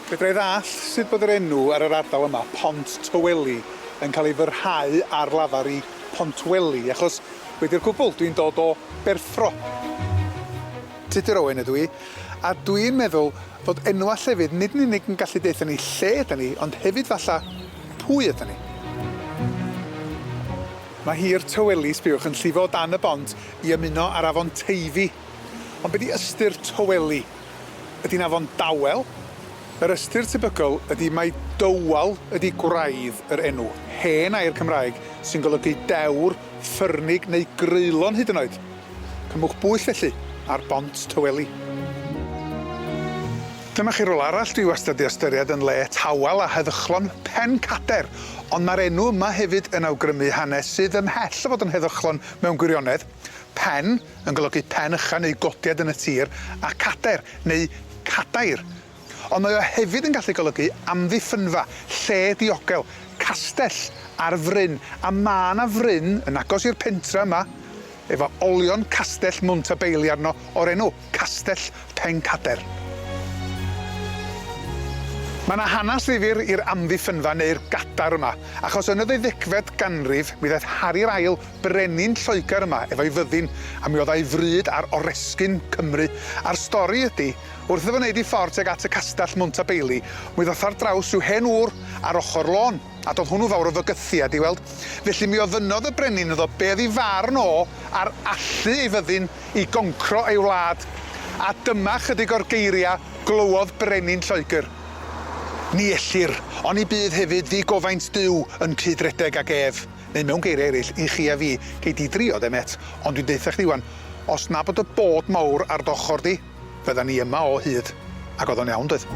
Fedra i ddallt sut bod yr enw ar yr ardal yma, Pont Tyweli, yn cael ei fyrhau ar lafar i Pontweli, achos wedi'r cwbl, dwi'n dod o Berffro. Tudur Owen ydw i, a dwi'n meddwl fod enwa llefydd nid yn unig yn gallu deutha ni lle ydan ni, ond hefyd falla pwy ydan ni. Mae hi'r Tyweli, sbiwch, yn llifo o dan y bont i ymuno â'r afon Teifi. Ond be di ystyr Tyweli? Ydi'n afon dawel? Yr ystyr tebygol ydi mai dywal ydi gwraidd yr enw, hen air Cymraeg sy'n golygu dewr, ffyrnig neu greulon hyd yn oed. Cymwch bwyll felly ar Bont Tyweli. Dyma chi rywle arall dwi wastad 'di ystyried yn le tawel a heddychlon, Pencader. Ond mae'r enw yma hefyd yn awgrymu hanes sydd ymhell o fod yn heddychlon mewn gwirionedd. Pen yn golygu pen ucha neu godiad yn y tir, a cader neu cadair. Ond mae o hefyd yn gallu golygu amddiffynfa, lle diogel, castell ar fryn, a ma' 'na fryn yn agos i'r pentra yma efo olion castell Mwnt a Beili arno o'r enw Castell Pencader. Mae 'na hanes ddifyr i'r amddiffynfa neu'r gadar yma, achos yn y ddeuddegfed ganrif mi ddaeth Harri'r Ail, brenin Lloegr yma efo'i fyddin, a mi oedd a'i fryd ar oresgyn Cymru, a'r stori ydi, wrth iddo fo neud ei ffordd tuag at y castell Mwnt a Beili, mi ddoth ar draws rhyw hen ŵr ar ochr lôn. A doedd hwnnw fawr o fygythiad i weld. Felly mi ofynnodd y brenin iddo be oedd ei farn o ar allu ei fyddin i goncro ei wlad. A dyma chydig o'r geiriau glywodd brenin Lloegr. Ni ellir, oni bydd hefyd ddigofaint Duw yn cyd-redeg ag ef. Neu mewn geiriau eraill, i chi a fi, gei di drio de mêt, ond dwi'n deutha chdi wan, os na bod y bod mawr ar dy ochr di, fyddan ni yma o hyd. Ac oedd o'n iawn doedd?